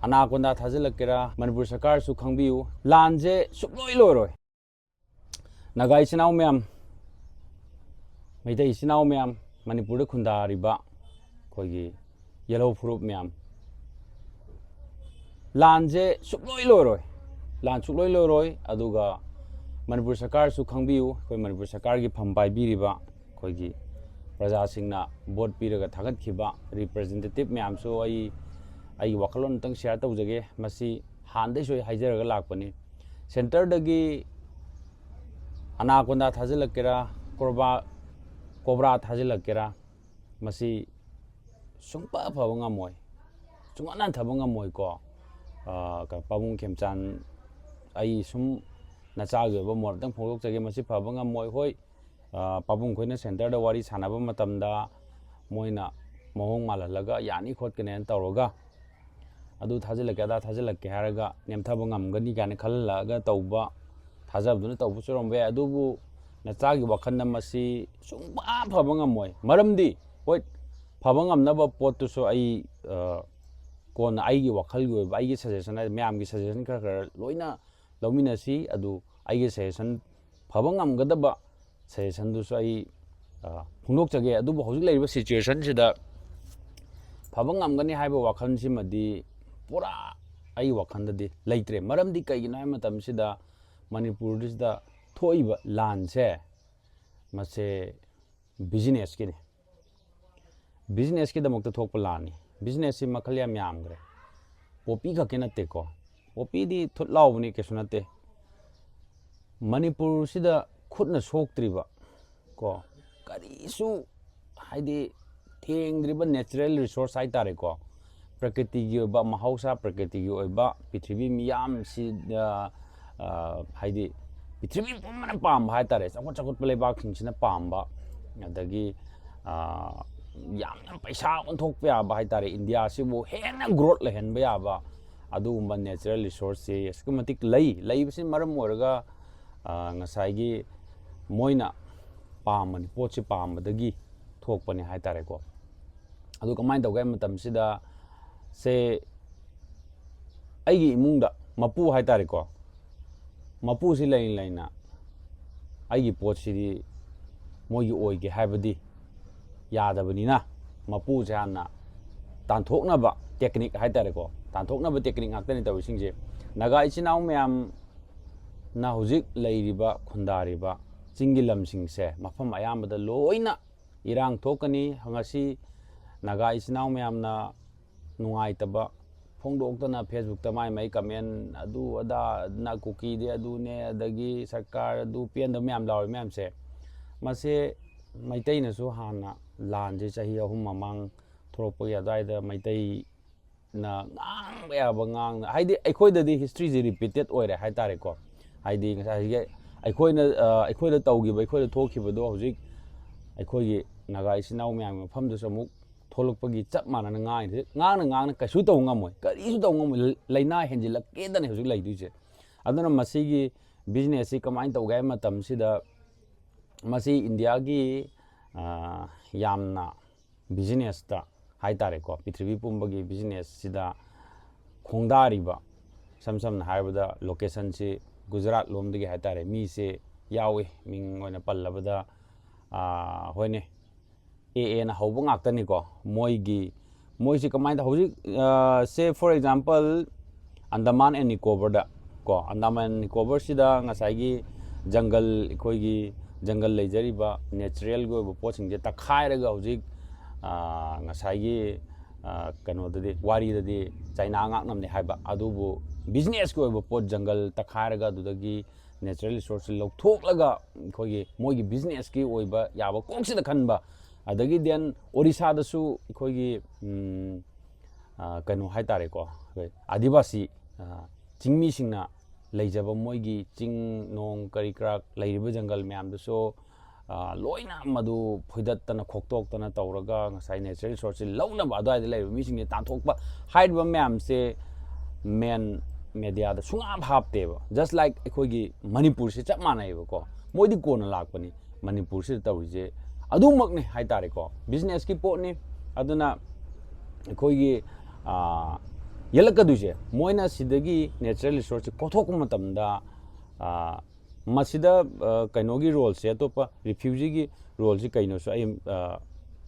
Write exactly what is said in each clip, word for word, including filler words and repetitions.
ꯑꯅꯥꯀꯣꯟꯗꯥ ꯊꯥꯖꯤꯜꯂꯛꯀꯦꯔꯥ, ꯃꯅꯤꯄꯨꯔ ꯁꯔꯀꯥꯔꯁꯨ ꯈꯪꯕꯤꯌꯨ, ꯂꯥꯟꯁꯦ ꯁꯨꯡꯂꯣꯏ ꯂꯣꯏꯔꯣꯏ꯫ ꯅꯥꯒꯥ ꯏꯆꯤꯟ ꯏꯅꯥꯎ ꯃꯌꯥꯝ, ꯃꯩꯇꯩ ꯏꯆꯤꯟ ꯏꯅꯥꯎ ꯃꯌꯥꯝ, ꯃꯅꯤꯄꯨꯔꯗ ꯈꯨꯟꯗꯥꯔꯤꯕ ꯑꯩꯈꯣꯏꯒꯤ ꯌꯦꯜꯍꯧ ꯐꯨꯔꯨꯞ ꯃꯌꯥꯝ, ꯂꯥꯟꯁꯦ ꯁꯨꯡꯂꯣꯏ ꯂꯣꯏꯔꯣꯏ꯫ ꯂꯥꯟ ꯁꯨꯡꯂꯣꯏ ꯂꯣꯏꯔꯣꯏ꯫ ꯑꯗꯨꯒ ꯃꯅꯤꯄꯨꯔ ꯁꯔꯀꯥꯔꯁꯨ ꯈꯪꯕꯤꯌꯨ, ꯑꯩꯈꯣꯏ ꯃꯅꯤꯄꯨꯔ ꯁꯔꯀꯥꯔꯒꯤ ꯐꯝ ꯄꯥꯏꯕꯤꯔꯤꯕ ꯑꯩꯈꯣꯏꯒꯤ ꯄ꯭ꯔꯖꯥꯁꯤꯡꯅ ꯚꯣꯠ ꯄꯤꯔꯒ ꯊꯥꯒꯠꯈꯤꯕ ꯔꯤꯄ꯭ꯔꯖꯦꯟꯇꯦꯇꯤꯞ ꯃꯌꯥꯝꯁꯨ ꯑꯩ ꯑꯩꯒꯤ ꯋꯥꯈꯜꯂꯣꯟ ꯑꯝꯇꯪ ꯁꯤꯌꯥꯔ ꯇꯧꯖꯒꯦ꯫ ꯃꯁꯤ ꯍꯥꯟꯅꯗꯩꯁꯨ ꯑꯩ ꯍꯥꯏꯖꯔꯒ ꯂꯥꯛꯄꯅꯤ꯫ ꯁꯦꯟꯇꯔꯗꯒꯤ ꯑꯅꯥꯀꯣꯟꯗꯥ ꯊꯥꯖꯤꯜꯂꯛꯀꯦꯔꯥ, ꯀꯣꯕ꯭ꯔꯥ, ꯀꯣꯕ꯭ꯔꯥ ꯊꯥꯖꯤꯜꯂꯛꯀꯦꯔꯥ, ꯃꯁꯤ ꯁꯨꯡꯐ ꯐꯕ ꯉꯝꯃꯣꯏ, ꯁꯨꯡꯍꯟ ꯍꯟꯊꯕ ꯉꯝꯃꯣꯏꯀꯣ꯫ ꯑꯥ, ꯀ-, ꯄꯥꯕꯨꯡ ꯈꯦꯝꯆꯥꯟ, ꯑꯩ ꯁꯨꯝ ꯅꯆꯥꯒꯤ ꯑꯣꯏꯕ ꯃꯣꯠ ꯑꯝꯇꯪ ꯐꯣꯡꯗꯣꯛꯆꯒꯦ, ꯃꯁꯤ ꯐꯕ ꯉꯝꯃꯣꯏ꯫ ꯍꯣꯏ, ꯑꯥ, ꯄꯥꯕꯨꯡ ꯈꯣꯏꯅ ꯁꯦꯟꯇꯔꯗ ꯋꯥꯔꯤ ꯁꯥꯟꯅꯕ ꯃꯇꯝꯗ ꯃꯣꯏꯅ ꯃꯑꯣꯡ ꯃꯥꯜꯍꯜꯂꯒ ꯌꯥꯅꯤ ꯈꯣꯠꯀꯅꯦꯅ ꯇꯧꯔꯒ ꯑꯗꯨ ꯊꯥꯖꯤꯜꯂꯛꯀꯦ, ꯑꯗꯥ ꯊꯥꯖꯤꯜꯂꯛꯀꯦ ꯍꯥꯏꯔꯒ ꯅꯦꯝꯊꯕ ꯉꯝꯒꯅꯤ ꯀꯥꯏꯅ ꯈꯜꯍꯜꯂꯛꯑꯒ ꯇꯧꯕ, ꯊꯥꯖꯕꯗꯨꯅ ꯇꯧꯕꯁꯨ ꯑꯣꯏꯔꯝꯕ ꯌꯥꯏ꯫ ꯑꯗꯨꯕꯨ ꯅꯆꯥꯒꯤ ꯋꯥꯈꯜꯗ ꯃꯁꯤ ꯁꯨꯡꯐ ꯐꯕ ꯉꯝꯃꯣꯏ꯫ ꯃꯔꯝꯗꯤ, ꯍꯣꯏ, ꯐꯕ ꯉꯝꯅꯕ ꯄꯣꯠꯇꯨꯁꯨ ꯑꯩ, ꯑ, ꯀꯣꯟꯅ ꯑꯩꯒꯤ ꯋꯥꯈꯜꯒꯤ ꯑꯣꯏꯕ, ꯑꯩꯒꯤ ꯁꯖꯦꯁꯟ ꯍꯥꯏꯗꯤ ꯃꯌꯥꯝꯒꯤ ꯁꯖꯦꯁꯟ ꯈꯔ ꯈꯔ ꯂꯣꯏꯅ ꯂꯧꯃꯤꯟꯅꯁꯤ꯫ ꯑꯗꯨ ꯑꯩꯒꯤ ꯁꯖꯦꯁꯟ, ꯐꯕ ꯉꯝꯒꯗꯕ ꯁꯖꯦꯁꯟꯗꯨꯁꯨ ꯑꯩ, ꯑ, ꯐꯣꯡꯗꯣꯛꯆꯒꯦ꯫ ꯑꯗꯨꯕꯨ ꯍꯧꯖꯤꯛ ꯂꯩꯔꯤꯕ ꯁꯤꯆꯨꯋꯦꯁꯟꯁꯤꯗ ꯐꯕ ꯉꯝꯒꯅꯤ ꯍꯥꯏꯕ ꯋꯥꯈꯜꯁꯤꯃꯗꯤ ꯄꯨꯔꯥ ꯑꯩ ꯋꯥꯈꯜꯗꯗꯤ ꯂꯩꯇ꯭ꯔꯦ꯫ ꯃꯔꯝꯗꯤ ꯀꯩꯒꯤꯅꯣ ꯍꯥꯏꯕ ꯃꯇꯝꯁꯤꯗ ꯃꯅꯤꯄꯨꯔꯁꯤꯗ ꯊꯣꯛꯏꯕ ꯂꯥꯟꯁꯦ, ꯃꯁꯦ ꯕꯤꯖꯤꯅꯦꯁꯀꯤꯅꯤ꯫ ꯕꯤꯖꯤꯅꯦꯁꯀꯤꯗꯃꯛꯇ ꯊꯣꯛꯄ ꯂꯥꯟꯅꯤ꯫ ꯕꯤꯖꯤꯅꯦꯁꯁꯤ ꯃꯈꯜ ꯌꯥꯝ ꯌꯥꯝꯈ꯭ꯔꯦ꯫ ꯄꯣꯄꯤ ꯈꯛꯀꯤ ꯅꯠꯇꯦꯀꯣ꯫ ꯄꯣꯄꯤꯗꯤ ꯊꯨꯠ ꯂꯥꯎꯕꯅꯤ, ꯀꯩꯁꯨ ꯅꯠꯇꯦ꯫ ꯃꯅꯤꯄꯨꯔꯁꯤꯗ ꯈꯨꯠꯅ ꯁꯣꯛꯇ꯭ꯔꯤꯕ ꯀꯣ, ꯀꯔꯤꯁꯨ, ꯍꯥꯏꯗꯤ, ꯊꯦꯡꯗ꯭ꯔꯤꯕ ꯅꯦꯆꯔꯦꯜ ꯔꯤꯁꯣꯔꯁ ꯍꯥꯏꯇꯥꯔꯦꯀꯣ, ꯄ꯭ꯔꯀ꯭ꯔꯤꯇꯤꯒꯤ ꯑꯣꯏꯕ, ꯃꯍꯧꯁꯥ ꯄ꯭ꯔꯀ꯭ꯔꯤꯇꯤꯒꯤ ꯑꯣꯏꯕ, ꯄ꯭ꯔꯤꯊꯤꯕꯤ ꯃꯤꯌꯥꯝꯁꯤꯗ, ꯑ, ꯍꯥꯏꯗꯤ, ꯄ꯭ꯔꯤꯊꯤꯕꯤ ꯄꯨꯝꯕꯅ ꯄꯥꯝꯕ ꯍꯥꯏꯇꯥꯔꯦ, ꯆꯥꯎꯈꯠ ꯆꯥꯎꯈꯠꯄ ꯂꯩꯕꯥꯛꯁꯤꯡꯁꯤꯅ ꯄꯥꯝꯕ, ꯑꯗꯒꯤ, ꯑ, ꯌꯥꯝꯅ ꯄꯩꯁꯥ ꯑꯣꯟꯊꯣꯛꯄ ꯌꯥꯕ ꯍꯥꯏꯇꯥꯔꯦ, ꯏꯟꯗꯤꯌꯥꯁꯤꯕꯨ ꯍꯦꯟꯅ ꯒ꯭ꯔꯣꯠ ꯂꯩꯍꯟꯕ ꯌꯥꯕ ꯑꯗꯨꯒꯨꯝꯕ ꯅꯦꯆꯔꯦꯜ ꯔꯤꯁꯣꯔꯁꯁꯦ ꯑꯁꯨꯛꯀꯤ ꯃꯇꯤꯛ ꯂꯩ꯫ ꯂꯩꯕꯁꯤꯅ ꯃꯔꯝ ꯑꯣꯏꯔꯒ, ꯑ, ꯉꯁꯥꯏꯒꯤ ꯃꯣꯏꯅ ꯄꯥꯝꯕꯅꯤ, ꯄꯣꯠꯁꯤ ꯄꯥꯝꯕꯗꯒꯤ ꯊꯣꯛꯄꯅꯤ ꯍꯥꯏꯇꯥꯔꯦꯀꯣ꯫ ꯑꯗꯨ ꯀꯃꯥꯏꯅ ꯇꯧꯒꯦ ꯍꯥꯏꯕ ꯃꯇꯝꯁꯤꯗ, ꯁꯦ, ꯑꯩꯒꯤ ꯏꯃꯨꯡꯗ ꯃꯄꯨ ꯍꯥꯏꯇꯥꯔꯦꯀꯣ, ꯃꯄꯨꯁꯤ ꯂꯩꯅ ꯂꯩꯅ ꯑꯩꯒꯤ ꯄꯣꯠꯁꯤꯗꯤ ꯃꯣꯏꯒꯤ ꯑꯣꯏꯒꯦ ꯍꯥꯏꯕꯗꯤ ꯌꯥꯗꯕꯅꯤꯅ, ꯃꯄꯨꯁꯦ ꯍꯥꯟꯅ ꯇꯥꯟꯊꯣꯛꯅꯕ ꯇꯦꯛꯅꯤꯛ ꯍꯥꯏꯇꯥꯔꯦꯀꯣ, ꯇꯥꯟꯊꯣꯛꯅꯕ ꯇꯦꯛꯅꯤꯛ ꯉꯥꯛꯇꯅꯤ ꯇꯧꯔꯤꯁꯤꯡꯁꯦ꯫ ꯅꯥꯒꯥ ꯏꯆꯤꯟ ꯏꯅꯥꯎ ꯃꯌꯥꯝꯅ ꯍꯧꯖꯤꯛ ꯂꯩꯔꯤꯕ, ꯈꯨꯟꯗꯥꯔꯤꯕ ꯆꯤꯡꯒꯤ ꯂꯝꯁꯤꯡꯁꯦ ꯃꯐꯝ ꯑꯌꯥꯝꯕꯗ ꯂꯣꯏꯅ ꯏꯔꯥꯡ ꯊꯣꯛꯀꯅꯤ꯫ ꯉꯁꯤ ꯅꯥꯒꯥ ꯏꯆꯤꯟ ꯏꯅꯥꯎ ꯃꯌꯥꯝꯅ ꯅꯨꯡꯉꯥꯏꯇꯕ ꯐꯣꯡꯗꯣꯛꯇꯅ ꯐꯦꯁꯕꯨꯛꯇ ꯃꯥꯏ ꯃꯥꯏ ꯀꯃꯦꯟ, ꯑꯗꯨ ꯑꯗꯥ, ꯅ ꯀꯨꯀꯤꯗꯤ ꯑꯗꯨꯅꯦ, ꯑꯗꯒꯤ ꯁꯔꯀꯥꯔ ꯑꯗꯨ ꯄꯦꯟꯗꯕ ꯃꯌꯥꯝ ꯂꯥꯎꯔꯤ ꯃꯌꯥꯝꯁꯦ, ꯃꯁꯦ ꯃꯩꯇꯩꯅꯁꯨ ꯍꯥꯟꯅ ꯂꯥꯟꯁꯦ ꯆꯍꯤ ꯑꯍꯨꯝ ꯃꯃꯥꯡ ꯊꯣꯛꯂꯛꯄꯒꯤ ꯑꯗꯨꯋꯥꯏꯗ ꯃꯩꯇꯩꯅ ꯉꯥꯡꯕ ꯌꯥꯕ ꯉꯥꯡꯅ, ꯍꯥꯏꯗꯤ ꯑꯩꯈꯣꯏꯗꯗꯤ ꯍꯤꯁꯇ꯭ꯔꯤꯁꯦ ꯔꯤꯄꯤꯇꯦꯠ ꯑꯣꯏꯔꯦ ꯍꯥꯏꯇꯥꯔꯦꯀꯣ꯫ ꯍꯥꯏꯗꯤ ꯉꯁꯥꯏꯒꯤ ꯑꯩꯈꯣꯏꯅ, ꯑ, ꯑꯩꯈꯣꯏꯗ ꯇꯧꯈꯤꯕ, ꯑꯩꯈꯣꯏꯗ ꯊꯣꯛꯈꯤꯕꯗꯣ ꯍꯧꯖꯤꯛ ꯑꯩꯈꯣꯏꯒꯤ ꯅꯥꯒꯥ ꯏꯆꯤꯟ ꯏꯅꯥꯎ ꯃꯌꯥꯝꯒꯤ ꯃꯐꯝꯗꯁꯨ ꯑꯃꯨꯛ ꯊꯣꯛꯂꯛꯄꯒꯤ ꯆꯞ ꯃꯥꯟꯅꯅ ꯉꯥꯡꯉꯤꯁꯦ꯫ ꯉꯥꯡꯅ ꯉꯥꯡꯅ ꯀꯩꯁꯨ ꯇꯧꯕ ꯉꯝꯃꯣꯏ, ꯀꯔꯤꯁꯨ ꯇꯧꯕ ꯉꯝꯃꯣꯏ꯫ ꯂꯥꯏꯅꯥ ꯍꯦꯟꯖꯤꯜꯂꯛꯀꯦꯗꯅ ꯍꯧꯖꯤꯛ ꯂꯩꯗꯣꯏꯁꯦ꯫ ꯑꯗꯨꯅ ꯃꯁꯤꯒꯤ ꯕꯤꯖꯤꯅꯦꯁꯁꯤ ꯀꯃꯥꯏꯅ ꯇꯧꯒꯦ ꯍꯥꯏꯕ ꯃꯇꯝꯁꯤꯗ, ꯃꯁꯤ ꯏꯟꯗꯤꯌꯥꯒꯤ, ꯑ, ꯌꯥꯝꯅ ꯕꯤꯖꯤꯅꯦꯁꯇ ꯍꯥꯏꯇꯥꯔꯦꯀꯣ, ꯄ꯭ꯔꯤꯊꯤꯕꯤ ꯄꯨꯝꯕꯒꯤ ꯕꯤꯖꯤꯅꯦꯁꯁꯤꯗ ꯈꯣꯡꯗꯥꯔꯤꯕ, ꯏꯁꯝ ꯁꯝꯅ ꯍꯥꯏꯔꯕꯗ ꯂꯣꯀꯦꯁꯟꯁꯤ ꯒꯨꯖꯔꯥꯠ ꯂꯣꯝꯗꯒꯤ ꯍꯥꯏꯇꯥꯔꯦ, ꯃꯤꯁꯦ ꯌꯥꯎꯏ꯫ ꯃꯤꯡ ꯑꯣꯏꯅ ꯄꯜꯂꯕꯗ, ꯑ, ꯍꯣꯏꯅꯦ, ꯑꯦ ꯑꯦꯅ ꯍꯧꯕ ꯉꯥꯛꯇꯅꯤꯀꯣ꯫ ꯃꯣꯏꯒꯤ, ꯃꯣꯏꯁꯤ ꯀꯃꯥꯏꯅ ꯇꯧ-, ꯍꯧꯖꯤꯛ, ꯑ, say for example, Andaman and ꯅꯤꯀꯣꯕꯔꯗ ꯀꯣ, ꯑꯟꯗꯃꯥꯟ ꯅꯤꯀꯣꯕꯔꯁꯤꯗ ꯉꯁꯥꯏꯒꯤ ꯖꯪꯒꯜ, ꯑꯩꯈꯣꯏꯒꯤ ꯖꯪꯒꯜ ꯂꯩꯖꯔꯤꯕ ꯅꯦꯆꯔꯦꯜꯒꯤ ꯑꯣꯏꯕ ꯄꯣꯠꯁꯤꯡꯁꯦ ꯇꯛꯈꯥꯏꯔꯒ ꯍꯧꯖꯤꯛ, ꯑ, ꯉꯁꯥꯏꯒꯤ, ꯑ, ꯀꯩꯅꯣꯗꯗꯤ, ꯋꯥꯔꯤꯗꯗꯤ ꯆꯥꯏꯅꯥ ꯉꯥꯛꯅꯕꯅꯦ ꯍꯥꯏꯕ, ꯑꯗꯨꯕꯨ ꯕꯤꯖꯤꯅꯦꯁꯀꯤ ꯑꯣꯏꯕ ꯄꯣꯠ ꯖꯪꯒꯜ ꯇꯛꯈꯥꯏꯔꯒ ꯑꯗꯨꯗꯒꯤ ꯅꯦꯆꯔꯦꯜ ꯔꯤꯁꯣꯔꯁꯁꯦ ꯂꯧꯊꯣꯛꯂꯒ ꯑꯩꯈꯣꯏꯒꯤ ꯃꯣꯏꯒꯤ ꯕꯤꯖꯤꯅꯦꯁꯀꯤ ꯑꯣꯏꯕ ꯌꯥꯕ ꯀꯣꯛꯁꯤꯗ ꯈꯟꯕ, ꯑꯗꯒꯤ then ꯑꯣꯔꯤꯁꯥꯗꯁꯨ ꯑꯩꯈꯣꯏꯒꯤ, ꯎꯝ, ꯑ, ꯀꯩꯅꯣ ꯍꯥꯏꯇꯥꯔꯦꯀꯣ, ꯑꯩꯈꯣꯏ ꯑꯥꯗꯤꯕꯥꯁꯤ, ꯑ, ꯆꯤꯡꯃꯤꯁꯤꯡꯅ ꯂꯩꯖꯕ ꯃꯣꯏꯒꯤ ꯆꯤꯡ ꯅꯣꯡ ꯀꯔꯤ ꯀꯔꯥ ꯂꯩꯔꯤꯕ ꯖꯪꯒꯜ ꯃꯌꯥꯝꯗꯨꯁꯨ, ꯑ, ꯂꯣꯏꯅ ꯃꯗꯨ ꯐꯣꯏꯗꯠꯇꯅ ꯈꯣꯛꯇꯣꯛꯇꯅ ꯇꯧꯔꯒ ꯉꯁꯥꯏ ꯅꯦꯆꯔꯦꯜ ꯔꯤꯁꯣꯔꯁꯁꯦ ꯂꯧꯅꯕ ꯑꯗꯨꯋꯥꯏꯗ ꯂꯩꯔꯤꯕ ꯃꯤꯁꯤꯡꯁꯦ ꯇꯥꯟꯊꯣꯛꯄ ꯍꯥꯏꯔꯤꯕ ꯃꯌꯥꯝꯁꯦ ꯃꯦꯟ ꯃꯦꯗꯤꯌꯥꯗ ꯁꯨꯡꯍꯥꯞ ꯍꯥꯞꯇꯦꯕ꯫ Just like ꯑꯩꯈꯣꯏꯒꯤ ꯃꯅꯤꯄꯨꯔꯁꯦ ꯆꯞ ꯃꯥꯟꯅꯩꯌꯦꯕꯀꯣ, ꯃꯣꯏꯗꯤ ꯀꯣꯟꯅ ꯂꯥꯛꯄꯅꯤ꯫ ꯃꯅꯤꯄꯨꯔꯁꯤꯗ ꯇꯧꯔꯤꯁꯦ ꯑꯗꯨꯃꯛꯅꯤ ꯍꯥꯏꯇꯥꯔꯦꯀꯣ, ꯕꯤꯖꯤꯅꯦꯁꯀꯤ ꯄꯣꯠꯅꯤ꯫ ꯑꯗꯨꯅ ꯑꯩꯈꯣꯏꯒꯤ, ꯑ, ꯌꯦꯜꯂꯛꯀꯗꯣꯏꯁꯦ, ꯃꯣꯏꯅ ꯁꯤꯗꯒꯤ natural resource ꯁꯦ ꯀꯣꯊꯣꯛꯄ ꯃꯇꯝꯗ, ꯑ, ꯃꯁꯤꯗ, ꯑ, ꯀꯩꯅꯣꯒꯤ role ꯁꯦ, ꯑꯇꯣꯞꯄ refugee ꯒꯤ role ꯁꯦ ꯀꯩꯅꯣꯁꯨ ꯑꯩ, ꯑ,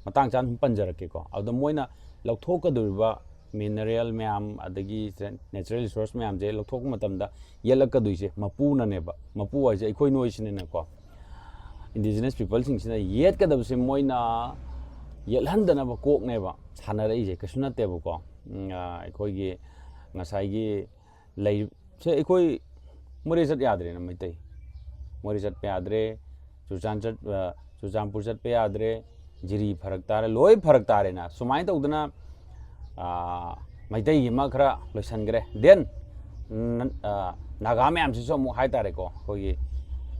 ꯃꯇꯥꯡ ꯆꯥꯅ ꯑꯗꯨꯝ ꯄꯟꯖꯔꯛꯀꯦꯀꯣ꯫ ꯑꯗꯨꯗ ꯃꯣꯏꯅ ꯂꯧꯊꯣꯛꯀꯗꯧꯔꯤꯕ mineral ꯃꯌꯥꯝ, ꯑꯗꯒꯤ natural resource ꯃꯌꯥꯝꯁꯦ ꯂꯧꯊꯣꯛꯄ ꯃꯇꯝꯗ ꯌꯦꯜꯂꯛꯀꯗꯣꯏꯁꯦ ꯃꯄꯨꯅꯅꯦꯕ꯫ ꯃꯄꯨ ꯍꯥꯏꯁꯦ ꯑꯩꯈꯣꯏ ꯅꯣꯏꯁꯤꯅꯤꯅꯀꯣ꯫ Indigenous people ꯁꯤꯡꯁꯤꯅ ꯌꯦꯠꯀꯗꯕꯁꯦ ꯃꯣꯏꯅ ꯌꯦꯠꯍꯟꯗꯅꯕ ꯀꯣꯛꯅꯦꯕ ꯁꯥꯟꯅꯔꯛꯏꯁꯦ, ꯀꯩꯁꯨ ꯅꯠꯇꯦꯕꯀꯣ꯫ ꯎꯝ, ꯑ, ꯑꯩꯈꯣꯏꯒꯤ ꯉꯁꯥꯏꯒꯤ ꯂꯩ-, ꯁꯦ ꯑꯩꯈꯣꯏ ꯃꯣꯔꯦ ꯆꯠ ꯌꯥꯗ꯭ꯔꯦꯅ, ꯃꯩꯇꯩ ꯃꯣꯔꯦ ꯆꯠꯄ ꯌꯥꯗ꯭ꯔꯦ, ꯆꯨꯔꯆꯥꯟ ꯆꯠ-, ꯑ, ꯆꯨꯔꯆꯥꯟꯄꯨꯔ ꯆꯠꯄ ꯌꯥꯗ꯭ꯔꯦ, ꯖꯤꯔꯤ ꯐꯔꯛ ꯇꯥꯔꯦ, ꯂꯣꯏ ꯐꯔꯛ ꯇꯥꯔꯦꯅ꯫ ꯁꯨꯃꯥꯏꯅ ꯇꯧꯗꯅ, ꯑ, ꯃꯩꯇꯩꯒꯤ ꯑꯃ ꯈꯔ ꯂꯣꯏꯁꯟꯈ꯭ꯔꯦ꯫ Then, ꯅ-, ꯑ, ꯅꯥꯒꯥ ꯃꯌꯥꯝꯁꯤꯁꯨ ꯑꯃꯨꯛ ꯍꯥꯏꯇꯥꯔꯦꯀꯣ, ꯑꯩꯈꯣꯏꯒꯤ,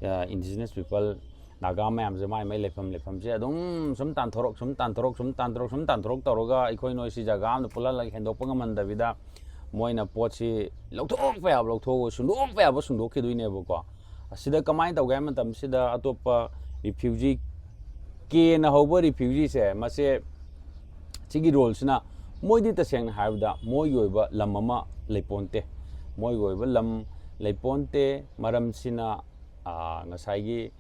ꯑ, indigenous people ꯅꯥꯒꯥ ꯃꯌꯥꯝꯁꯦ ꯃꯥꯏ ꯃꯥꯏ ꯂꯩꯐꯝ ꯂꯩꯐꯝꯁꯦ ꯑꯗꯨꯝ ꯁꯨꯝ ꯇꯥꯟꯊꯣꯔꯛ, ꯁꯨꯝ ꯇꯥꯟꯊꯣꯔꯛ, ꯁꯨꯝ ꯇꯥꯟꯊꯣꯔꯛ, ꯁꯨꯝ ꯇꯥꯟꯊꯣꯔꯛ ꯇꯧꯔꯒ ꯑꯩꯈꯣꯏ ꯅꯣꯏ ꯁꯤ ꯖꯒꯥ ꯑꯃꯗ ꯄꯨꯜꯍꯜꯂꯒ ꯍꯦꯟꯗꯣꯛꯄ ꯉꯝꯍꯟꯗꯕꯤꯗ ꯃꯣꯏꯅ ꯄꯣꯠꯁꯤ ꯂꯧꯊꯣꯛꯄ ꯌꯥꯕ ꯂꯧꯊꯣꯛꯑꯒ, ꯁꯨꯡꯗꯣꯛꯄ ꯌꯥꯕ ꯁꯨꯡꯗꯣꯛꯈꯤꯗꯣꯏꯅꯦꯕꯀꯣ꯫ ꯑꯁꯤꯗ ꯀꯃꯥꯏꯅ ꯇꯧꯒꯦ ꯍꯥꯏꯕ ꯃꯇꯝꯁꯤꯗ, ꯑꯇꯣꯞꯄ refugee, K ꯅ ꯍꯧꯕ refugee ꯁꯦ, ꯃꯁꯦ, ꯁꯤꯒꯤ role ꯁꯤꯅ, ꯃꯣꯏꯗꯤ ꯇꯁꯦꯡꯅ ꯍꯥꯏꯔꯕꯗ ꯃꯣꯏꯒꯤ ꯑꯣꯏꯕ ꯂꯝ ꯑꯃ ꯂꯩꯄꯣꯟꯇꯦ꯫ ꯃꯣꯏꯒꯤ ꯑꯣꯏꯕ ꯂꯝ ꯂꯩꯄꯣꯟꯇꯦ꯫ ꯃꯔꯝꯁꯤꯅ, ꯑꯥ, ꯉꯁꯥꯏꯒꯤ,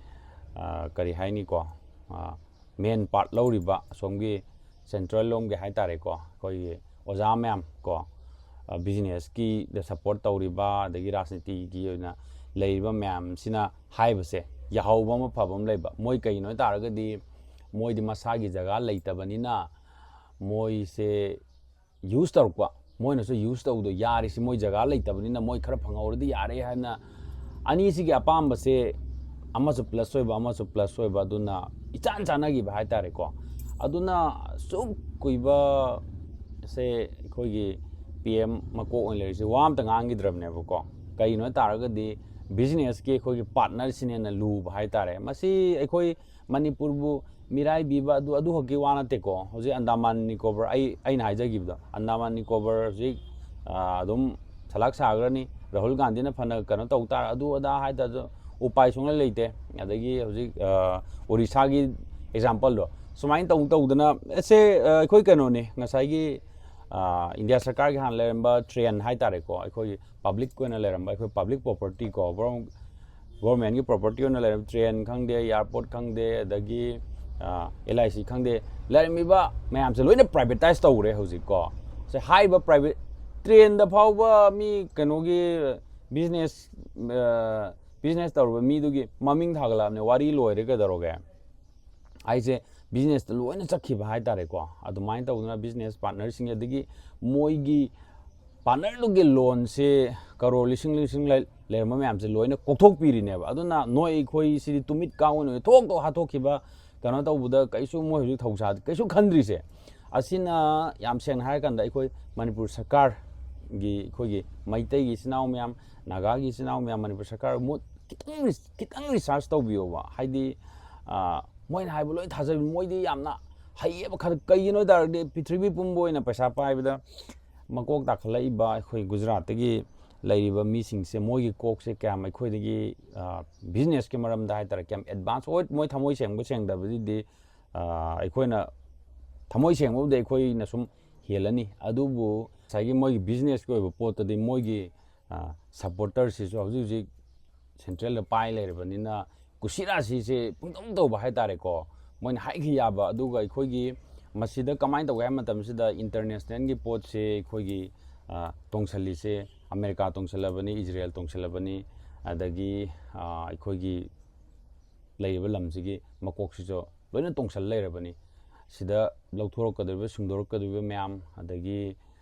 ꯑꯥ, ꯀꯔꯤ ꯍꯥꯏꯅꯤꯀꯣ, ꯑꯥ, main part ꯂꯧꯔꯤꯕ ꯑꯁꯣꯝꯒꯤ central ꯂꯣꯝꯒꯤ ꯍꯥꯏꯇꯥꯔꯦꯀꯣ, ꯑꯩꯈꯣꯏꯒꯤ ꯑꯣꯖꯥ ꯃꯌꯥꯝ ꯀꯣ, ꯑ, business ꯀꯤꯗ support ꯇꯧꯔꯤꯕ, ꯑꯗꯒꯤ ꯔꯥꯖꯅꯤꯇꯤꯒꯤ ꯑꯣꯏꯅ ꯂꯩꯔꯤꯕ ꯃꯌꯥꯝꯁꯤꯅ ꯍꯥꯏꯕꯁꯦ ꯌꯥꯍꯧꯕ ꯑꯃ ꯐꯕ ꯑꯃ ꯂꯩꯕ꯫ ꯃꯣꯏ ꯀꯩꯒꯤꯅꯣ ꯍꯥꯏ ꯇꯥꯔꯒꯗꯤ, ꯃꯣꯏꯗꯤ ꯃꯁꯥꯒꯤ ꯖꯒꯥ ꯂꯩꯇꯕꯅꯤꯅ ꯃꯣꯏꯁꯦ use ꯇꯧꯔꯛꯄ, ꯃꯣꯏꯅꯁꯨ use ꯇꯧꯕꯗꯣ ꯌꯥꯔꯤꯁꯤ, ꯃꯣꯏ ꯖꯒꯥ ꯂꯩꯇꯕꯅꯤꯅ ꯃꯣꯏ ꯈꯔ ꯐꯪꯍꯧꯔꯗꯤ ꯌꯥꯔꯦ ꯍꯥꯏꯅ ꯑꯅꯤꯁꯤꯒꯤ ꯑꯄꯥꯝꯕꯁꯦ ꯑꯃꯁꯨ plus ꯑꯣꯏꯕ, ꯑꯃꯁꯨ plus ꯑꯣꯏꯕ, ꯑꯗꯨꯅ ꯏꯆꯥꯟ ꯆꯥꯟꯅꯈꯤꯕ ꯍꯥꯏꯇꯥꯔꯦꯀꯣ꯫ ꯑꯗꯨꯅ ꯑꯁꯨꯛ ꯀꯨꯏꯕ ꯁꯦ ꯑꯩꯈꯣꯏꯒꯤ P M ꯃꯀꯣꯛ ꯑꯣꯏꯅ ꯂꯩꯔꯤꯁꯦ ꯋꯥ ꯑꯝꯇ ꯉꯥꯡꯈꯤꯗ꯭ꯔꯕꯅꯦꯕꯀꯣ꯫ ꯀꯩꯒꯤꯅꯣ ꯍꯥꯏ ꯇꯥꯔꯒꯗꯤ, business ꯀꯤ ꯑꯩꯈꯣꯏꯒꯤ partner ꯁꯤꯅ ꯍꯦꯟꯅ ꯂꯨꯕ ꯍꯥꯏꯇꯥꯔꯦ꯫ ꯃꯁꯤ ꯑꯩꯈꯣꯏ ꯃꯅꯤꯄꯨꯔꯕꯨ ꯃꯤꯔꯥꯏꯕꯤꯕ ꯑꯗꯨ, ꯑꯗꯨꯈꯛꯀꯤ ꯋꯥ ꯅꯠꯇꯦꯀꯣ꯫ ꯍꯧꯖꯤꯛ ꯑꯟꯗꯥꯃꯥꯟ ꯅꯤꯀꯣꯕꯔ, ꯑꯩ, ꯑꯩꯅ ꯍꯥꯏꯖꯈꯤꯕꯗꯣ, ꯑꯟꯗꯥꯃꯥꯟ ꯅꯤꯀꯣꯕꯔ ꯍꯧꯖꯤꯛ, ꯑ, ꯑꯗꯨꯝ ꯁꯂꯥꯛ ꯁꯥꯈ꯭ꯔꯅꯤ꯫ ꯔꯥꯍꯨꯜ ꯒꯥꯟꯙꯤꯅ ꯐꯅ ꯀꯩꯅꯣ ꯇꯧ ꯇꯥꯔ, ꯑꯗꯨ ꯑꯗꯥ ꯍꯥꯏꯇꯥꯔꯁꯨ ꯎꯄꯥꯏ ꯁꯨꯡꯂꯩ ꯂꯩꯇꯦ꯫ ꯑꯗꯒꯤ ꯍꯧꯖꯤꯛ, ꯑ, ꯑꯣꯔꯤꯁꯥꯒꯤ example ꯗꯣ ꯁꯨꯃꯥꯏꯅ ꯇꯧ ꯇꯧꯗꯅ, ꯑꯁꯦ, ꯑ, ꯑꯩꯈꯣꯏ ꯀꯩꯅꯣꯅꯦ, ꯉꯁꯥꯏꯒꯤ ꯏꯟꯗꯤꯌꯥ ꯁꯔꯀꯥꯔꯒꯤ ꯍꯥꯟꯅ ꯂꯩꯔꯝꯕ ꯇ꯭ꯔꯦꯟ ꯍꯥꯏꯇꯥꯔꯦꯀꯣ, ꯑꯩꯈꯣꯏꯒꯤ ꯄꯕ꯭ꯂꯤꯛ ꯑꯣꯏꯅ ꯂꯩꯔꯝꯕ, ꯑꯩꯈꯣꯏ ꯄꯕ꯭ꯂꯤꯛ ꯄ꯭ꯔꯣꯄꯔꯇꯤ ꯀꯣ, ꯒꯣꯔꯃꯦꯟꯒꯤ ꯄ꯭ꯔꯣꯄꯔꯇꯤ ꯑꯣꯏꯅ ꯂꯩꯔꯝꯕ ꯇ꯭ꯔꯦꯟ ꯈꯪꯗꯦ, ꯑꯦꯌꯥꯔꯄꯣꯔꯠ ꯈꯪꯗꯦ, ꯑꯗꯒꯤ ꯑꯦꯜ ꯑꯥꯏ ꯁꯤ ꯈꯪꯗꯦ, ꯂꯩꯔꯝꯃꯤꯕ ꯃꯌꯥꯝꯁꯦ ꯂꯣꯏꯅ ꯄ꯭ꯔꯥꯏꯚꯦꯇꯥꯏꯁ ꯇꯧꯈ꯭ꯔꯦ ꯍꯧꯖꯤꯛꯀꯣ꯫ ꯁꯦ ꯍꯥꯏꯔꯤꯕ ꯄ꯭ꯔꯥꯏꯚꯦꯠ ꯇ꯭ꯔꯦꯟꯗ ꯐꯥꯎꯕ ꯃꯤ ꯀꯩꯅꯣꯒꯤ ꯕꯤꯖꯤꯅꯦꯁ ꯕꯤꯖꯤꯅꯦꯁ ꯇꯧꯔꯨꯕ ꯃꯤꯗꯨꯒꯤ ꯃꯃꯤꯡ ꯊꯥꯒꯠꯂꯛꯑꯕꯅꯦ, ꯋꯥꯔꯤ ꯂꯣꯏꯔꯦ ꯀꯩꯗꯧꯔꯒꯦ꯫ ꯑꯩꯁꯦ ꯕꯤꯖꯤꯅꯦꯁꯇ ꯂꯣꯏꯅ ꯆꯠꯈꯤꯕ ꯍꯥꯏꯇꯥꯔꯦꯀꯣ꯫ ꯑꯗꯨꯃꯥꯏꯅ ꯇꯧꯗꯅ ꯕꯤꯖꯤꯅꯦꯁ ꯄꯥꯔꯠꯅꯔꯁꯤꯡ ꯑꯗꯒꯤ ꯃꯣꯏꯒꯤ ꯄꯥꯔꯠꯅꯔꯗꯨꯒꯤ ꯂꯣꯟꯁꯦ ꯀꯔꯣꯔ ꯂꯤꯁꯤꯡ ꯂꯤꯁꯤꯡ ꯂꯩ- ꯂꯩꯔꯝꯕ ꯃꯌꯥꯝꯁꯦ ꯂꯣꯏꯅ ꯀꯣꯛꯊꯣꯛꯄꯤꯔꯤꯅꯦꯕ꯫ ꯑꯗꯨꯅ ꯅꯣꯏ ꯑꯩꯈꯣꯏ ꯁꯤꯗꯤ ꯇꯨꯃꯤꯠ ꯀꯥꯡ ꯑꯣꯏꯅ ꯊꯣꯛ ꯇꯣꯛ ꯍꯥꯠꯇꯣꯛꯈꯤꯕ, ꯀꯩꯅꯣ ꯇꯧꯕꯗ ꯀꯩꯁꯨ ꯃꯣꯏ ꯍꯧꯖꯤꯛ ꯊꯧꯁꯥ ꯀꯩꯁꯨ ꯈꯟꯗ꯭ꯔꯤꯁꯦ꯫ ꯑꯁꯤꯅ ꯌꯥꯝ ꯁꯦꯡꯅ ꯍꯥꯏꯔꯀꯥꯟꯗ ꯑꯩꯈꯣꯏ ꯃꯅꯤꯄꯨꯔ ꯁꯔꯀꯥꯔꯒꯤ, ꯑꯩꯈꯣꯏꯒꯤ ꯃꯩꯇꯩꯒꯤ ꯏꯆꯤꯟ ꯏꯅꯥꯎ ꯃꯌꯥꯝ, ꯅꯥꯒꯥꯒꯤ ꯏꯆꯤꯟ ꯏꯅꯥꯎ ꯃꯌꯥꯝ, ꯃꯅꯤꯄꯨꯔ ꯁꯔꯀꯥꯔ ꯃꯨꯠ ꯈꯤꯇꯪ ꯔꯤ- ꯈꯤꯇꯪ ꯔꯤꯁꯥꯔꯁ ꯇꯧꯕꯤꯌꯣꯕ꯫ ꯍꯥꯏꯗꯤ ꯑꯥ, ꯃꯣꯏꯅ ꯍꯥꯏꯕ ꯂꯣꯏ ꯊꯥꯖꯕꯤ, ꯃꯣꯏꯗꯤ ꯌꯥꯝꯅ ꯍꯩꯌꯦꯕ꯫ ꯈꯔ ꯀꯩꯒꯤꯅꯣ ꯍꯥꯏ ꯇꯥꯔꯗꯤ ꯄ꯭ꯔꯤꯊꯤꯕꯤ ꯄꯨꯝꯕ ꯑꯣꯏꯅ ꯄꯩꯁꯥ ꯄꯥꯏꯕꯗ ꯃꯀꯣꯛ ꯇꯥꯈꯠꯂꯛꯏꯕ ꯑꯩꯈꯣꯏ ꯒꯨꯖꯔꯥꯠꯇꯒꯤ ꯂꯩꯔꯤꯕ ꯃꯤꯁꯤꯡꯁꯦ, ꯃꯣꯏꯒꯤ ꯀꯣꯛꯁꯦ ꯀꯌꯥꯝ ꯑꯩꯈꯣꯏꯗꯒꯤ ꯕꯤꯖꯤꯅꯦꯁꯀꯤ ꯃꯔꯝꯗ ꯍꯥꯏꯇꯥꯔꯦ ꯀꯌꯥꯝ ꯑꯦꯗꯚꯥꯟꯁ ꯑꯣꯏ꯫ ꯃꯣꯏ ꯊꯃꯣꯏ ꯁꯦꯡꯕ ꯁꯦꯡꯗꯕꯗꯨꯗꯤ ꯑꯥ, ꯑꯩꯈꯣꯏꯅ ꯊꯃꯣꯏ ꯁꯦꯡꯕꯕꯨꯗꯤ ꯑꯩꯈꯣꯏꯅ ꯁꯨꯝ ꯍꯦꯜꯂꯅꯤ, ꯑꯗꯨꯕꯨ ꯉꯁꯥꯏꯒꯤ ꯃꯣꯏꯒꯤ ꯕꯤꯖꯤꯅꯦꯁꯀꯤ ꯑꯣꯏꯕ ꯄꯣꯠꯇꯗꯤ ꯃꯣꯏꯒꯤ ꯁꯞꯄꯣꯔꯇꯔꯁꯤꯁꯨ ꯍꯧꯖꯤꯛ ꯍꯧꯖꯤꯛ ꯁꯦꯟꯇ꯭ꯔꯦꯜꯗ ꯄꯥꯏ ꯂꯩꯔꯕꯅꯤꯅ ꯀꯨꯁꯤꯔꯥꯁꯤꯁꯦ ꯄꯨꯡꯇꯧ ꯇꯧꯕ ꯍꯥꯏꯇꯥꯔꯦꯀꯣ꯫ ꯃꯣꯏꯅ ꯍꯥꯏꯈꯤ ꯌꯥꯕ꯫ ꯑꯗꯨꯒ ꯑꯩꯈꯣꯏꯒꯤ ꯃꯁꯤꯗ ꯀꯃꯥꯏꯅ ꯇꯧꯒꯦ ꯍꯥꯏꯕ ꯃꯇꯝꯁꯤꯗ ꯏꯟꯇꯔꯅꯦꯁꯅꯦꯜꯒꯤ ꯄꯣꯠꯁꯦ ꯑꯩꯈꯣꯏꯒꯤ ꯑꯥ, ꯇꯣꯡꯁꯜꯂꯤꯁꯦ ꯑꯃꯦꯔꯤꯀꯥ ꯇꯣꯡꯁꯜꯂꯕꯅꯤ, ꯏꯖꯔꯦꯜ ꯇꯣꯡꯁꯜꯂꯕꯅꯤ, ꯑꯗꯒꯤ ꯑꯥ, ꯑꯩꯈꯣꯏꯒꯤ ꯂꯩꯔꯤꯕ ꯂꯝꯁꯤꯒꯤ ꯃꯀꯣꯛꯁꯤꯁꯨ ꯂꯣꯏꯅ ꯇꯣꯡꯁꯜ ꯂꯩꯔꯕꯅꯤ꯫ ꯁꯤꯗ ꯂꯧꯊꯣꯔꯛꯀꯗꯧꯔꯤꯕ, ꯁꯨꯡꯗꯣꯔꯛꯀꯗꯧꯔꯤꯕ ꯃꯌꯥꯝ, ꯑꯗꯒꯤ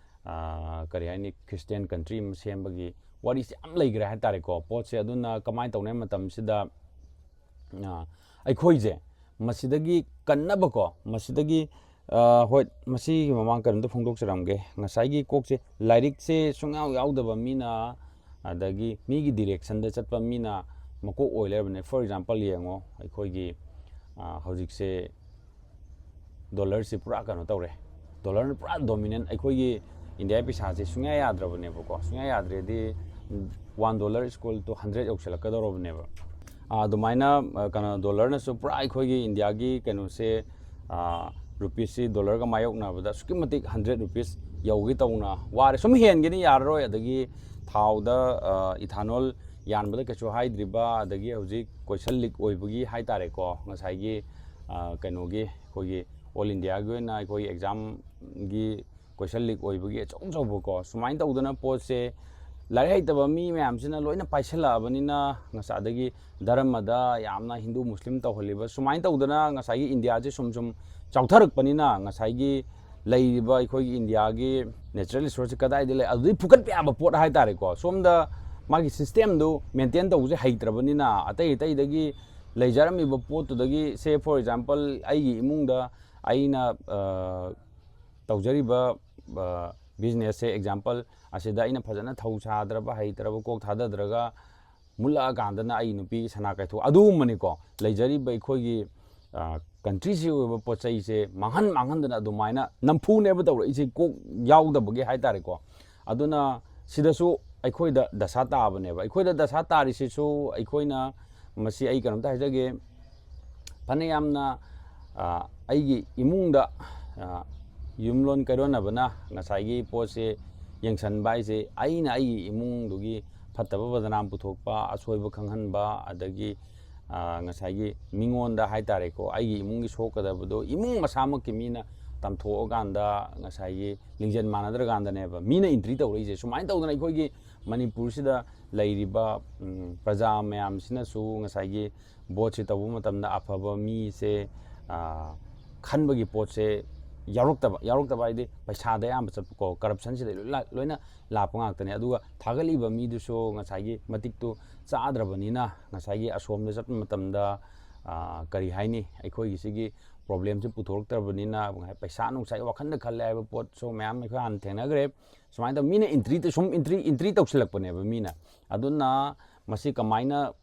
ꯑꯥ, ꯀꯔꯤ ꯍꯥꯏꯅꯤ, ꯈ꯭ꯔꯤꯁꯇꯤꯌꯥꯟ ꯀꯟꯇ꯭ꯔꯤ ꯑꯃ ꯁꯦꯝꯕꯒꯤ ꯋꯥꯔꯤꯁꯦ ꯌꯥꯝ ꯂꯩꯈ꯭ꯔꯦ ꯍꯥꯏꯇꯥꯔꯦꯀꯣ ꯄꯣꯠꯁꯦ꯫ ꯑꯗꯨꯅ ꯀꯃꯥꯏꯅ ꯇꯧꯅꯤ ꯍꯥꯏꯕ ꯃꯇꯝꯁꯤꯗ ꯑꯥ, ꯑꯩꯈꯣꯏꯁꯦ ꯃꯁꯤꯗꯒꯤ ꯀꯟꯅꯕꯀꯣ, ꯃꯁꯤꯗꯒꯤ ꯑꯥ, ꯍꯣꯏ, ꯃꯁꯤꯒꯤ ꯃꯃꯥꯡ ꯀꯔꯤꯝꯇ ꯐꯣꯡꯗꯣꯛꯆꯔꯝꯒꯦ꯫ ꯉꯁꯥꯏꯒꯤ ꯀꯣꯛꯁꯦ, ꯂꯥꯏꯔꯤꯛꯁꯦ ꯁꯨꯡꯌꯥꯎ ꯌꯥꯎꯗꯕ ꯃꯤꯅ, ꯑꯗꯒꯤ ꯃꯤꯒꯤ ꯗꯤꯔꯦꯛꯁꯟꯗ ꯆꯠꯄ ꯃꯤꯅ ꯃꯀꯣꯛ ꯑꯣꯏ ꯂꯩꯔꯕꯅꯦ꯫ ꯐꯣꯔ ꯑꯦꯛꯖꯥꯝꯄꯜ ꯌꯦꯡꯉꯣ, ꯑꯩꯈꯣꯏꯒꯤ ꯑꯥ, ꯍꯧꯖꯤꯛꯁꯦ ꯗꯣꯂꯔꯁꯦ ꯄꯨꯔꯥ ꯀꯩꯅꯣ ꯇꯧꯔꯦ꯫ ꯗꯣꯂꯔꯅ ꯄꯨꯔꯥ ꯗꯣꯃꯤꯅꯦꯟ, ꯑꯩꯈꯣꯏꯒꯤ ꯏꯟꯗꯤꯌꯥꯒꯤ ꯄꯩꯁꯥꯁꯦ ꯁꯨꯡꯌꯥ ꯌꯥꯗ꯭ꯔꯕꯅꯦꯕꯀꯣ꯫ ꯁꯨꯡꯌꯥ ꯌꯥꯗ꯭ꯔꯦꯗꯤ ꯋꯥꯟ ꯗꯣꯂꯔ ꯏꯁꯀꯣꯜ ꯇꯨ ꯍꯟꯗ꯭ꯔꯦꯠ ꯌꯧꯁꯤꯜꯂꯛꯀꯗꯧꯔꯕꯅꯦꯕ꯫ ꯑꯥ, ꯑꯗꯨꯃꯥꯏꯅ ꯑꯥ, ꯀꯩꯅꯣ, ꯗꯣꯂꯔꯅꯁꯨ ꯄꯨꯔꯥ ꯑꯩꯈꯣꯏꯒꯤ ꯏꯟꯗꯤꯌꯥꯒꯤ ꯀꯩꯅꯣꯁꯦ, ꯑꯥ, ꯔꯨꯄꯤꯁꯁꯤ ꯗꯣꯂꯔꯒ ꯃꯥꯌꯣꯛꯅꯕꯗ ꯑꯁꯨꯛꯀꯤ ꯃꯇꯤꯛ ꯍꯟꯗ꯭ꯔꯦꯠ ꯔꯨꯄꯤꯁ ꯌꯧꯒꯦ ꯇꯧꯅ ꯋꯥꯔꯦ꯫ ꯁꯨꯝ ꯍꯦꯟꯒꯅꯤ, ꯌꯥꯔꯔꯣꯏ꯫ ꯑꯗꯒꯤ ꯊꯥꯎꯗ, ꯑ, ethanol ꯌꯥꯟꯕꯗ ꯀꯩꯁꯨ ꯍꯥꯏꯗ꯭ꯔꯤꯕ, ꯑꯗꯒꯤ ꯍꯧꯖꯤꯛ question leak ꯑꯣꯏꯕꯒꯤ ꯍꯥꯏ ꯇꯥꯔꯦꯀꯣ, ꯉꯁꯥꯏꯒꯤ, ꯑ, ꯀꯩꯅꯣꯒꯤ ꯑꯩꯈꯣꯏꯒꯤ all Indiaꯒꯤ ꯑꯣꯏꯅ ꯑꯩꯈꯣꯏ examꯒꯤ question leak ꯑꯣꯏꯕꯒꯤ ꯑꯆꯧ ꯑꯆꯧꯕꯀꯣ, ꯁꯨꯃꯥꯏꯅ ꯇꯧꯗꯅ ꯄꯣꯠꯁꯦ ꯂꯥꯏꯔꯤꯛ ꯍꯩꯇꯕ ꯃꯤ ꯃꯌꯥꯝꯁꯤꯅ ꯂꯣꯏꯅ ꯄꯥꯏꯁꯜꯂꯛꯑꯕꯅꯤꯅ, ꯉꯁꯥꯏ ꯑꯗꯒꯤ ꯙꯔꯃꯗ ꯌꯥꯝꯅ ꯍꯤꯟꯗꯨ ꯃꯨꯁꯂꯤꯝ ꯇꯧꯍꯜꯂꯤꯕ, ꯁꯨꯃꯥꯏꯅ ꯇꯧꯗꯅ ꯉꯁꯥꯏꯒꯤ ꯏꯟꯗꯤꯌꯥꯁꯦ ꯁꯨꯝ ꯁꯨꯝ ꯆꯥꯎꯊꯔꯛꯄꯅꯤꯅ, ꯉꯁꯥꯏꯒꯤ ꯂꯩꯔꯤꯕ ꯑꯩꯈꯣꯏꯒꯤ ꯏꯟꯗꯤꯌꯥꯒꯤ natural resourceꯁꯦ ꯀꯗꯥꯏꯗ ꯂꯩ, ꯑꯗꯨꯗꯩ ꯐꯨꯀꯠꯄ ꯌꯥꯕ ꯄꯣꯠ ꯍꯥꯏ ꯇꯥꯔꯦꯀꯣ꯫ ꯁꯣꯝꯗ ꯃꯥꯒꯤ systemꯗꯨ maintain ꯇꯧꯕꯁꯦ ꯍꯩꯇ꯭ꯔꯕꯅꯤꯅ, ꯑꯇꯩ ꯑꯇꯩꯗꯒꯤ ꯂꯩꯖꯔꯝꯃꯤꯕ ꯄꯣꯠꯇꯨꯗꯒꯤ, say for example, ꯑꯩꯒꯤ ꯏꯃꯨꯡꯗ ꯑꯩꯅ, ꯑ, ꯇꯧꯖꯔꯤꯕ, ꯑ, businessꯁꯦ, example, ꯑꯁꯤꯗ ꯑꯩꯅ ꯐꯖꯅ ꯊꯧ ꯁꯥꯗ꯭ꯔꯕ, ꯍꯩꯇ꯭ꯔꯕ, ꯀꯣꯛ ꯊꯥꯗꯗ꯭ꯔꯒ ꯃꯨꯠꯂꯛꯑꯀꯥꯟꯗꯅ ꯑꯩ ꯅꯨꯄꯤ ꯁꯅꯥ ꯀꯥꯏꯊꯣꯛ, ꯑꯗꯨꯒꯨꯝꯕꯅꯤꯀꯣ꯫ ꯂꯩꯖꯔꯤꯕ ꯑꯩꯈꯣꯏꯒꯤ, ꯑ, countryꯁꯤ ꯑꯣꯏꯕ ꯄꯣꯠ ꯆꯩꯁꯦ ꯃꯥꯡꯍꯟ ꯃꯥꯡꯍꯟꯗꯅ ꯑꯗꯨꯃꯥꯏꯅ ꯅꯝꯐꯨꯅꯦꯕ ꯇꯧꯔꯛꯏꯁꯦ, ꯀꯣꯛ ꯌꯥꯎꯗꯕꯒꯤ ꯍꯥꯏ ꯇꯥꯔꯦꯀꯣ꯫ ꯑꯗꯨꯅ ꯁꯤꯗꯁꯨ ꯑꯩꯈꯣꯏꯗ ꯗꯁꯥ ꯇꯥꯕꯅꯦꯕ꯫ ꯑꯩꯈꯣꯏꯗ ꯗꯁꯥ ꯇꯥꯔꯤꯁꯤꯁꯨ ꯑꯩꯈꯣꯏꯅ, ꯃꯁꯤ ꯑꯩ ꯀꯩꯅꯣꯝꯇ ꯍꯥꯏꯖꯒꯦ, ꯐꯅ ꯌꯥꯝꯅ, ꯑ, ꯑꯩꯒꯤ ꯏꯃꯨꯡꯗ, ꯑ, ꯌꯨꯝꯂꯣꯟ ꯀꯩꯔꯣꯟꯅꯕꯅ ꯉꯁꯥꯏꯒꯤ ꯄꯣꯠꯁꯦ ꯌꯦꯡꯁꯟꯕ ꯍꯥꯏꯁꯦ, ꯑꯩꯅ ꯑꯩꯒꯤ ꯏꯃꯨꯡꯗꯨꯒꯤ ꯐꯠꯇꯕ ꯕꯗꯅꯥꯝ ꯄꯨꯊꯣꯛꯄ, ꯑꯁꯣꯏꯕ ꯈꯪꯍꯟꯕ, ꯑꯗꯒꯤ, ꯑ, ꯉꯁꯥꯏꯒꯤ ꯃꯤꯉꯣꯟꯗ ꯍꯥꯏ ꯇꯥꯔꯦꯀꯣ, ꯑꯩꯒꯤ ꯏꯃꯨꯡꯒꯤ ꯁꯣꯛꯀꯗꯕꯗꯣ ꯏꯃꯨꯡ ꯃꯁꯥꯃꯛꯀꯤ ꯃꯤꯅ ꯇꯝꯊꯣꯛꯑꯀꯥꯟꯗ ꯉꯁꯥꯏꯒꯤ ꯂꯤꯡꯖꯦꯜ ꯃꯥꯟꯅꯗ꯭ꯔꯀꯥꯟꯗꯅꯦꯕ ꯃꯤꯅ entry ꯇꯧꯔꯛꯏꯁꯦ꯫ ꯁꯨꯃꯥꯏꯅ ꯇꯧꯗꯅ ꯑꯩꯈꯣꯏꯒꯤ ꯃꯅꯤꯄꯨꯔꯁꯤꯗ ꯂꯩꯔꯤꯕ, ꯎꯝ, ꯄ꯭ꯔꯖꯥ ꯃꯌꯥꯝꯁꯤꯅꯁꯨ ꯉꯁꯥꯏꯒꯤ voteꯁꯦ ꯇꯧꯕ ꯃꯇꯝꯗ ꯑꯐꯕ ꯃꯤꯁꯦ, ꯑ, ꯈꯟꯕꯒꯤ ꯄꯣꯠꯁꯦ ꯌꯥꯎꯔꯛꯇꯕ, ꯌꯥꯎꯔꯛꯇꯕ ꯍꯥꯏꯗꯤ ꯄꯩꯁꯥꯗ ꯑꯌꯥꯝꯕ ꯆꯠꯄꯀꯣ, corruptionꯁꯤꯗ ꯂꯣꯏꯅ, ꯂꯣꯏꯅ ꯂꯥꯛꯄ ꯉꯥꯛꯇꯅꯦ꯫ ꯑꯗꯨꯒ ꯊꯥꯒꯠꯂꯤꯕ ꯃꯤꯗꯨꯁꯨ ꯉꯁꯥꯏꯒꯤ ꯃꯇꯤꯛꯇꯨ ꯆꯥꯗ꯭ꯔꯕꯅꯤꯅ, ꯉꯁꯥꯏꯒꯤ ꯑꯁꯣꯝꯗ ꯆꯠꯄ ꯃꯇꯝꯗ, ꯑ, ꯀꯔꯤ ꯍꯥꯏꯅꯤ, ꯑꯩꯈꯣꯏꯒꯤ ꯁꯤꯒꯤ problemꯁꯦ ꯄꯨꯊꯣꯔꯛꯇ꯭ꯔꯕꯅꯤꯅ, ꯄꯩꯁꯥ ꯅꯨꯡꯁꯥꯒꯤ ꯋꯥꯈꯜꯗ ꯈꯜꯂꯦ ꯍꯥꯏꯕ ꯄꯣꯠꯁꯨ ꯃꯌꯥꯝ ꯑꯩꯈꯣꯏ ꯍꯥꯟꯅ ꯊꯦꯡꯅꯈ꯭ꯔꯦ꯫ ꯁꯨꯃꯥꯏꯅ ꯇꯧ-, ꯃꯤꯅ entry ꯇ-, ꯁꯨꯝ entry, entry ꯇꯧꯁꯤꯜꯂꯛꯄꯅꯦꯕ ꯃꯤꯅ꯫ ꯑꯗꯨꯅ ꯃꯁꯤ ꯀꯃꯥꯏꯅ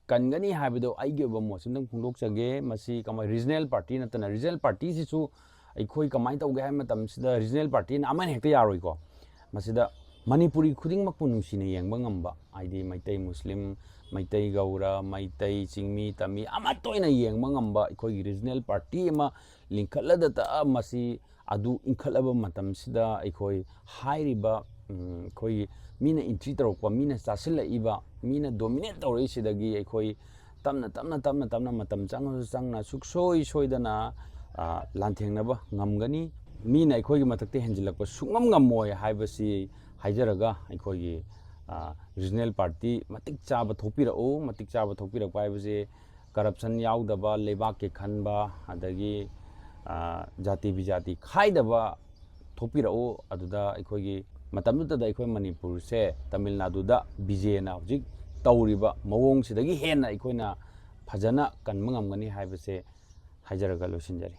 ꯀꯟꯒꯅꯤ ꯍꯥꯏꯕꯗꯣ ꯑꯩꯒꯤ ꯑꯣꯏꯕ ꯃꯣꯠꯁꯦ ꯑꯝꯇꯪ ꯐꯣꯡꯗꯣꯛꯆꯒꯦ꯫ ꯃꯁꯤ ꯀꯃꯥꯏ-, regional party ꯅꯠꯇꯅ, regional partyꯁꯤꯁꯨ ꯑꯩꯈꯣꯏ ꯀꯃꯥꯏꯅ ꯇꯧꯒꯦ ꯍꯥꯏꯕ ꯃꯇꯝꯁꯤꯗ, regional partyꯅ ꯑꯃꯅ ꯍꯦꯛꯇ ꯌꯥꯔꯣꯏꯀꯣ꯫ ꯃꯁꯤꯗ ꯃꯅꯤꯄꯨꯔꯤ ꯈꯨꯗꯤꯡꯃꯛꯄꯨ ꯅꯨꯡꯁꯤꯅ ꯌꯦꯡꯕ ꯉꯝꯕ, ꯍꯥꯏꯗꯤ ꯃꯩꯇꯩ ꯃꯨꯁꯂꯤꯝ, ꯃꯩꯇꯩ ꯒꯧꯔ, ꯃꯩꯇꯩ ꯆꯤꯡꯃꯤ ꯇꯝꯃꯤ ꯑꯃꯠꯇ ꯑꯣꯏꯅ ꯌꯦꯡꯕ ꯉꯝꯕ ꯑꯩꯈꯣꯏꯒꯤ regional party ꯑꯃ ꯂꯤꯡꯈꯠꯂꯗꯇ ꯃꯁꯤ ꯑꯗꯨ ꯏꯟꯈꯠꯂꯕ ꯃꯇꯝꯁꯤꯗ ꯑꯩꯈꯣꯏ ꯍꯥꯏꯔꯤꯕ, ꯎꯝ, ꯑꯩꯈꯣꯏꯒꯤ ꯃꯤꯅ entry ꯇꯧꯔꯛꯄ, ꯃꯤꯅ ꯆꯥꯁꯤꯜꯂꯛꯏꯕ, ꯃꯤꯅ dominate ꯇꯧꯔꯛꯏꯁꯤꯗꯒꯤ ꯑꯩꯈꯣꯏ ꯇꯞꯅ ꯇꯞꯅ ꯇꯞꯅ ꯇꯞꯅ ꯃꯇꯝ ꯆꯪꯉꯁꯨ ꯆꯪꯅ ꯁꯨꯛꯁꯣꯏ ꯁꯣꯏꯗꯅ, ꯑ, ꯂꯥꯟꯊꯦꯡꯅꯕ ꯉꯝꯒꯅꯤ꯫ ꯃꯤꯅ ꯑꯩꯈꯣꯏꯒꯤ ꯃꯊꯛꯇ ꯍꯦꯟꯖꯤꯜꯂꯛꯄ ꯁꯨꯡꯉꯝ ꯉꯝꯃꯣꯏ ꯍꯥꯏꯕꯁꯤ ꯍꯥꯏꯖꯔꯒ ꯑꯩꯈꯣꯏꯒꯤ, ꯑ, regional party ꯃꯇꯤꯛ ꯆꯥꯕ ꯊꯣꯛꯄꯤꯔꯛꯎ꯫ ꯃꯇꯤꯛ ꯆꯥꯕ ꯊꯣꯛꯄꯤꯔꯛꯄ ꯍꯥꯏꯕꯁꯤ corruption ꯌꯥꯎꯗꯕ, ꯂꯩꯕꯥꯛꯀꯤ ꯈꯟꯕ, ꯑꯗꯒꯤ, ꯑ, ꯖꯥꯇꯤ ꯕꯤꯖꯥꯇꯤ ꯈꯥꯏꯗꯕ ꯊꯣꯛꯄꯤꯔꯛꯎ꯫ ꯑꯗꯨꯗ ꯑꯩꯈꯣꯏꯒꯤ ꯃꯇꯝꯗꯨꯗ ꯑꯩꯈꯣꯏ ꯃꯅꯤꯄꯨꯔꯁꯦ ꯇꯥꯃꯤꯜ ꯅꯥꯗꯨꯗ ꯕꯤ ꯖꯦꯅ ꯍꯧꯖꯤꯛ ꯇꯧꯔꯤꯕ ꯃꯑꯣꯡꯁꯤꯗꯒꯤ ꯍꯦꯟꯅ ꯑꯩꯈꯣꯏꯅ ꯐꯖꯅ ꯀꯟꯕ ꯉꯝꯒꯅꯤ ꯍꯥꯏꯕꯁꯦ ꯍꯥꯏꯖꯔꯒ ꯂꯣꯏꯁꯤꯟꯖꯔꯤ꯫